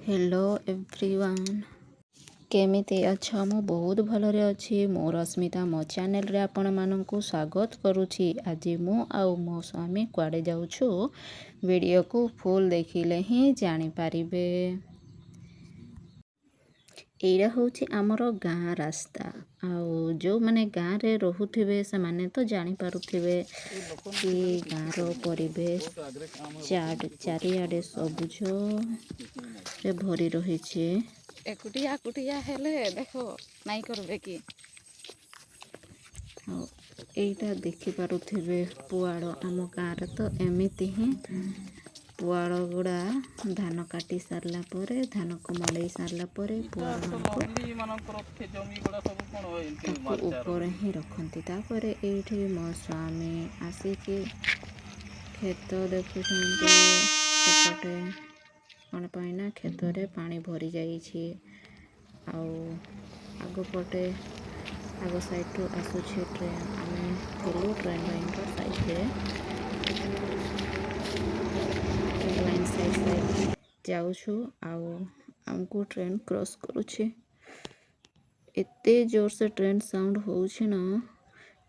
Hello everyone, କେମିତି ଅଛ? ମୁଁ ବହୁତ ଭଲରେ ଅଛି। ମୁଁ ରଶ୍ମିତା, ମୋ ଚ୍ୟାନେଲରେ ଆପଣମାନଙ୍କୁ ସ୍ୱାଗତ କରୁଛି। ଆଜି ମୁଁ ଆଉ ମୋ ସ୍ୱାମୀ କୁଆଡ଼େ ଯାଉଛୁ, ଭିଡ଼ିଓକୁ ଫୁଲ୍ ଦେଖିଲେ ହିଁ ଜାଣିପାରିବେ। ଏଇଟା ହେଉଛି ଆମର ଗାଁ ରାସ୍ତା। ଆଉ ଯେଉଁମାନେ ଗାଁରେ ରହୁଥିବେ, ସେମାନେ ତ ଜାଣିପାରୁଥିବେ କି ଗାଁର ପରିବେଶ ଚାରିଆଡ଼େ ସବୁଜରେ ଭରି ରହିଛି। ଏକୁଟିଆ ଏକୁଟିଆ ହେଲେ ଦେଖ ନାଇଁ କରବେ କି? ଆଉ ଏଇଟା ଦେଖିପାରୁଥିବେ ପୁଆଳ। ଆମ ଗାଁରେ ତ ଏମିତି ହିଁ ପୁଆଳ ଗୁଡ଼ା ଧାନ କାଟି ସାରିଲା ପରେ, ଧାନକୁ ମଡ଼େଇ ସାରିଲା ପରେ ପୁଆଳମାନଙ୍କୁ ତାକୁ ଉପରେ ହିଁ ରଖନ୍ତି। ତାପରେ ଏଇଠି ମୋ ସ୍ୱାମୀ ଆସିକି କ୍ଷେତ ଦେଖୁଛନ୍ତି ସେପଟେ। କ'ଣ ପାଇଁ ନା କ୍ଷେତରେ ପାଣି ଭରି ଯାଇଛି। ଆଉ ଆଗ ପଟେ, ଆଗ ସାଇଡ଼ରୁ ଆସୁଛି ଟ୍ରେନ୍। ଆମେ ଥିଲୁ ଟ୍ରେନ୍ ଲାଇନ୍ର ସାଇଡ଼ରେ। ଟ୍ରେନ୍ ଲାଇନ୍ ସାଇଡ଼୍ ସାଇଡ଼୍ ଯାଉଛୁ ଆଉ ଆମକୁ ଟ୍ରେନ୍ କ୍ରସ୍ କରୁଛି। ଏତେ ଜୋରସେ ଟ୍ରେନ୍ ସାଉଣ୍ଡ ହେଉଛି ନା,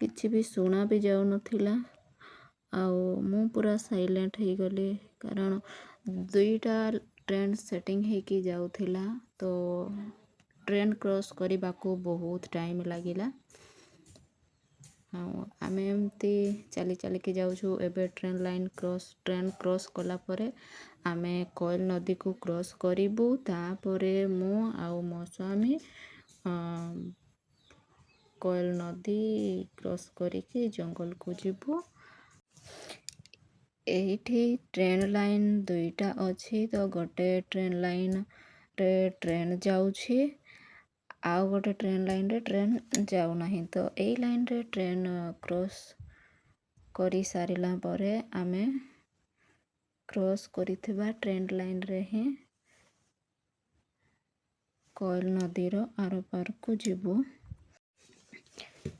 କିଛି ବି ଶୁଣା ବି ଯାଉନଥିଲା। ଆଉ ମୁଁ ପୁରା ସାଇଲେଣ୍ଟ ହେଇଗଲି, କାରଣ ଦୁଇଟା ଟ୍ରେନ୍ ସେଟିଂ ହେଇକି ଯାଉଥିଲା, ତ ଟ୍ରେନ୍ କ୍ରସ୍ କରିବାକୁ ବହୁତ ଟାଇମ୍ ଲାଗିଲା। ଆଉ ଆମେ ଏମିତି ଚାଲି ଚାଲିକି ଯାଉଛୁ। ଏବେ train line cross, train cross କଲା ପରେ ଆମେ କୋଏଲ ନଦୀକୁ କ୍ରସ୍ କରିବୁ। ତାପରେ ମୁଁ ଆଉ ମୋ ସ୍ୱାମୀ କୋଏଲ ନଦୀ କ୍ରସ୍ କରିକି ଜଙ୍ଗଲକୁ ଯିବୁ। ଏଇଠି ଟ୍ରେନ୍ ଲାଇନ୍ ଦୁଇଟା ଅଛି, ତ ଗୋଟେ ଟ୍ରେନ୍ ଲାଇନ୍ରେ ଟ୍ରେନ୍ ଯାଉଛି ଆଉ ଗୋଟେ ଟ୍ରେନ୍ ଲାଇନ୍ରେ ଟ୍ରେନ୍ ଯାଉନାହିଁ। ତ ଏଇ ଲାଇନ୍ରେ ଟ୍ରେନ୍ କ୍ରସ୍ କରିସାରିଲା ପରେ ଆମେ କ୍ରସ୍ କରିଥିବା ଟ୍ରେନ୍ ଲାଇନ୍ରେ ହିଁ କୋଏଲ ନଦୀର ଆରପାରକୁ ଯିବୁ।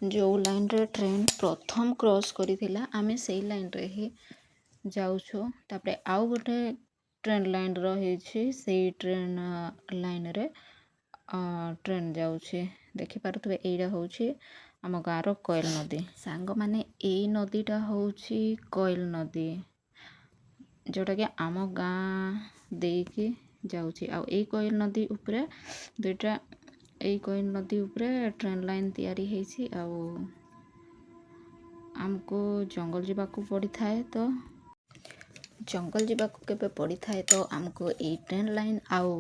ଯେଉଁ ଲାଇନ୍ରେ ଟ୍ରେନ୍ ପ୍ରଥମ କ୍ରସ୍ କରିଥିଲା, ଆମେ ସେଇ ଲାଇନ୍ରେ ହିଁ ଯାଉଛୁ। ତାପରେ ଆଉ ଗୋଟେ ଟ୍ରେନ୍ ଲାଇନ୍ ରହିଛି, ସେଇ ଟ୍ରେନ୍ ଲାଇନ୍ରେ ଟ୍ରେନ୍ ଯାଉଛି। ଦେଖିପାରୁଥିବେ, ଏଇଟା ହେଉଛି ଆମ ଗାଁର କୋଏଲ ନଦୀ। ସାଙ୍ଗମାନେ, ଏଇ ନଦୀଟା ହେଉଛି କୋଏଲ ନଦୀ, ଯେଉଁଟାକି ଆମ ଗାଁ ଦେଇକି ଯାଉଛି। ଆଉ ଏଇ କୋଏଲ ନଦୀ ଉପରେ ଦୁଇଟା, ଏଇ କୋଏଲ ନଦୀ ଉପରେ ଟ୍ରେନ୍ ଲାଇନ୍ ତିଆରି ହେଇଛି। ଆଉ ଆମକୁ ଜଙ୍ଗଲ ଯିବାକୁ ପଡ଼ିଥାଏ, ତ ଜଙ୍ଗଲ ଯିବାକୁ କେବେ ପଡ଼ିଥାଏ ତ ଆମକୁ ଏଇ ଟ୍ରେନ୍ ଲାଇନ୍ ଆଉ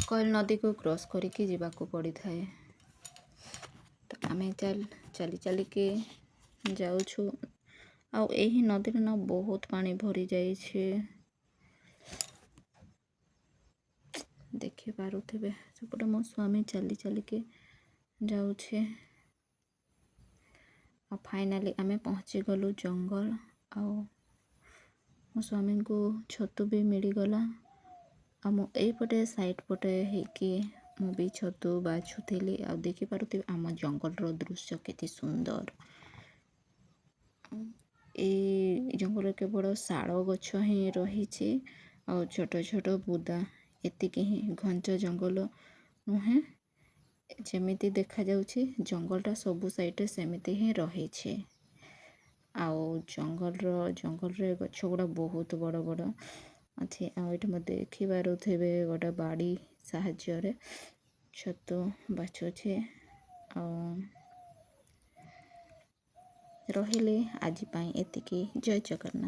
କୋଏଲ ନଦୀକୁ କ୍ରସ୍ କରିକି ଯିବାକୁ ପଡ଼ିଥାଏ। ତ ଆମେ ଚାଲି ଚାଲିକି ଯାଉଛୁ। ଆଉ ଏହି ନଦୀରେ ନା ବହୁତ ପାଣି ଭରି ଯାଇଛି। ଦେଖିପାରୁଥିବେ, ସେପଟେ ମୋ ସ୍ୱାମୀ ଚାଲି ଚାଲିକି ଯାଉଛି। ଆଉ ଫାଇନାଲି ଆମେ ପହଞ୍ଚିଗଲୁ ଜଙ୍ଗଲ। ଆଉ ମୋ ସ୍ୱାମୀଙ୍କୁ ଛତୁ ବି ମିଳିଗଲା। ଆଉ ମୁଁ ଏଇପଟେ ସାଇଡ଼୍ ପଟେ ହେଇକି ମୁଁ ବି ଛତୁ ବାଛୁଥିଲି। ଆଉ ଦେଖିପାରୁଥିବେ ଆମ ଜଙ୍ଗଲର ଦୃଶ୍ୟ କେତେ ସୁନ୍ଦର। ଏଇ ଜଙ୍ଗଲରେ କେବଳ ଶାଳ ଗଛ ହିଁ ରହିଛି ଆଉ ଛୋଟ ଛୋଟ ବୁଦା, ଏତିକି ହିଁ। ଘଞ୍ଚ ଜଙ୍ଗଲ ନୁହେଁ, ଯେମିତି ଦେଖାଯାଉଛି ଜଙ୍ଗଲଟା ସବୁ ସାଇଡ଼ରେ ସେମିତି ହିଁ ରହିଛି। ଆଉ ଜଙ୍ଗଲରେ ଗଛ ଗୁଡ଼ା ବହୁତ ବଡ଼ ବଡ଼ ଅଛି। ଆଉ ଏଇଠି ମୁଁ ଦେଖିପାରୁଥିବେ, ଗୋଟେ ବାଡ଼ି ସାହାଯ୍ୟରେ ଛତୁ ବାଛୁଛି। ଆଉ ରହିଲି, ଆଜି ପାଇଁ ଏତିକି। ଜୟ ଜଗନ୍ନାଥ।